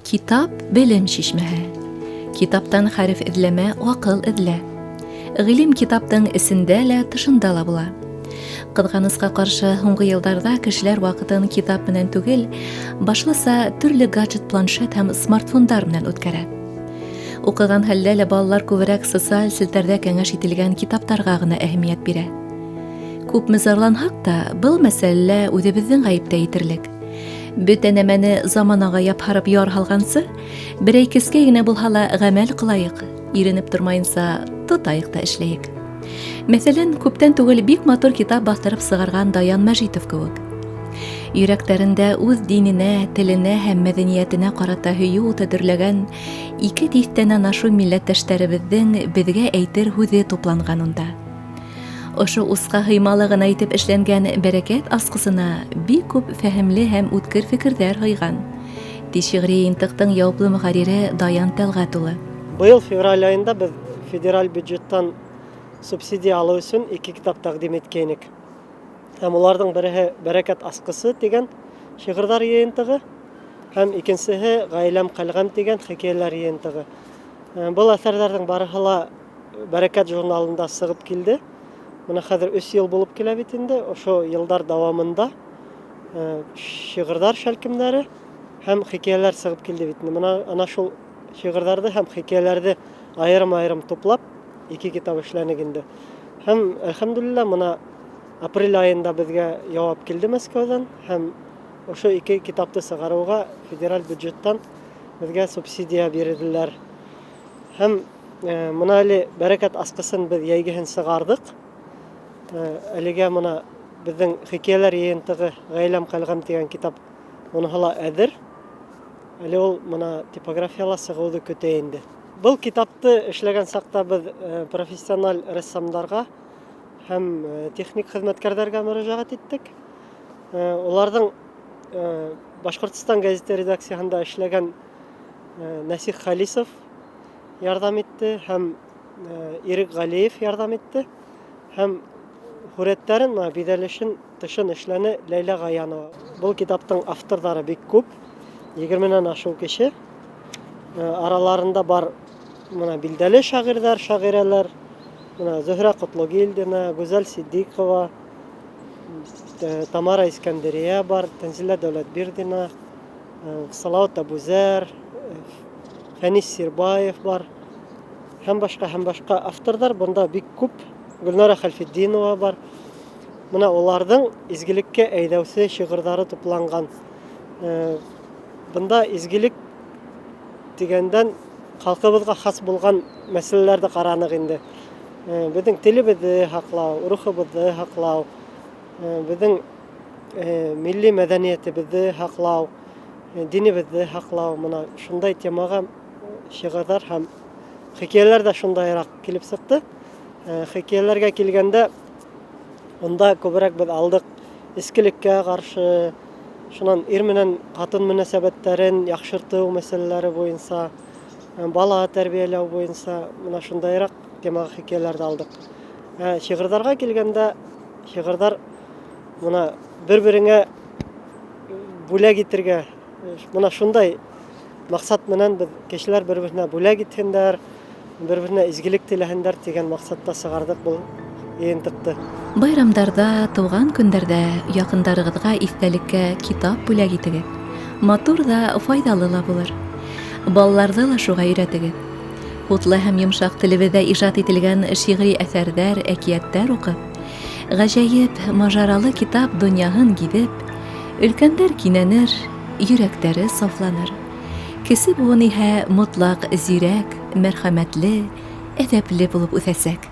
Китап белем шишмәһе. Китаптан хәреф эҙләмә, аҡыл эҙлә. Ғилем китаптың эсендә лә, тышында ла була. Ҡыҙғанысҡа ҡаршы, һуңғы йылдарҙа кешеләр ваҡытын китап менән түгел, башлыса төрлө гаджет, планшет һәм смартфондар менән үткәрә. Уҡыған хәлдә лә балалар күберәк социаль селтәрҙә кәңәш ителгән китаптарға ғына әһәмиәт бирә. Күпме зарланһаҡ та, был мәсьәләлә үҙебеҙҙең ғәйептә етерлек. Бөтә нәмәне заманаға япһарып яр һалғансы, берәй кескәй генә булһа ла ғәмәл ҡылайыҡ, иренеп тормайынса тотайыҡ та эшләйек. Мәҫәлән, күптән түгел бик матур китап баҫтырып сығарған Даян Мәжитов кеүек. Йөрәктәрендә үҙ диненә, теленә һәм мәҙәниәтенә ҡарата һөйөү уты дөрләгән ике тиҫтәнән ашыу милләттәштәребеҙҙең беҙгә әйтер һүҙе тупланған унда. Ошо усҡа һыймалы ғына итеп эшләнгән бәрәкәт асҡысына бик күп фәһемле һәм үткер фекерҙәр һыйған, ти шиғри йыйынтыҡтың яуаплы мөхәррире Даян Тәлғәт улы. Быйыл февраль айында беҙ федераль бюджеттан субсидия алыу өсөн ике китап тәкъдим иткәйнек. Һәм уларҙың береһе Бәрәкәт асҡысы тигән шиғырҙар йыйынтығы һәм икенсеһе Ғаиләм ҡәлғәм тигән хикәйәләр йыйынтығы. Был әҫәрҙәрҙең барыһы ла Бәрәкәт журналында сығып килде. Мына хәҙер 3 йыл булып килә бит инде. Ошо йылдар дауамында шиғырҙар шәлкемдәре һәм хикәйәләр сығып килде бит инде. Мына ана шул шиғырҙарҙы һәм хикәйәләрҙе айырым-айырым туплап ике китап эшләнек инде. Һәм әлхәмдүлилләһ, мына апрель айында беҙгә яуап килде Мәскәүҙән һәм ошо ике китапты сығарыуға федераль бюджеттан беҙгә субсидия бирҙеләр. Һәм мына әле Бәрәкәт асҡысын беҙ йәйгеһен сығарҙыҡ. Әлегә мына беҙҙең хикәйәләр йыйынтығы Ғаиләм ҡәлғәм тигән китап уныһы ла әҙер. Әле ул мына типографияла сығыуҙы көтә инде. Был китапты эшләгән саҡта беҙ профессиональ рәссамдарға һәм техник хеҙмәткәрҙәргә мөрәжәғәт иттек. Уларҙың Башҡортостан гәзите редакцияһында эшләгән Нәсих Халисов ярҙам итте һәм Ирек Галиев ярҙам итте. Һәм һүрәттәрен, мына биҙәлешен, тышын эшләне Ләйлә Гаянова. Был китаптың авторҙары бик күп, 20-нән ашыу кеше. Араларында бар мына билдәле шағирҙар, шағирәләр. Мына Зөһрә Ҡотлогилдина, Гүзәл Сиддиҡова, Тамара Искәндерия бар, Тәнзилә Дәүләтбирҙина, Салават Әбүзәр, Фәнис Сирбаев бар һәм башҡа һәм башҡа авторҙар бында бик күп. Гөлнара Хәлфетдинова бар. Мына уларҙың изгелеккә әйҙәүсе шиғырҙары тупланған. Бында изгелек тигәндән халҡыбыҙға хас булған мәсьәләләрҙе ҡараныҡ инде. Беҙҙең телебеҙҙе һаҡлау, рухыбыҙҙы һаҡлау, беҙҙең милли мәҙәниәтебеҙҙе һаҡлау, динебеҙҙе һаҡлау, мына шундай темаға шиғырҙар һәм хикәйәләр ҙә шундайыраҡ килеп сыҡты. Хикәйәләргә килгәндә, унда күберәк беҙ алдыҡ эскелеккә ҡаршы, шунан ир менән ҡатын мөнәсәбәттәрен яҡшыртыу мәсьәләләре буйынса, бала тәрбиәләү буйынса, мына шундайыраҡ темаға хикәйәләрҙе алдыҡ. Ә шиғырҙарға килгәндә, шиғырҙар мына бер-береңә бүләк итергә, мына шундай маҡсат менән беҙ кешеләр бер-береһенә бүләк итһендәр, бер-береһенә изгелек теләһендәр тигән маҡсатта сығарҙыҡ был йыйынтыҡты. Байрамдарҙа, тыуған көндәрҙә яҡындарығыҙға иҫтәлеккә китап бүләк итегеҙ. Матур ҙа, файҙалы ла булыр. Балаларҙы ла шуға өйрәтегеҙ. Утлы һәм йомшаҡ телебеҙҙә ижад ителгән шиғри әҫәрҙәр, әкиәттәр уҡып, ғәжәйеп, мажаралы китап донъяһын гиҙеп, өлкәндәр кинәнер, йөрәктәре сафланыр. Кесе быуын иһә мотлаҡ зирәк, мәрхәмәтле, әҙәпле булып үҫәсәк.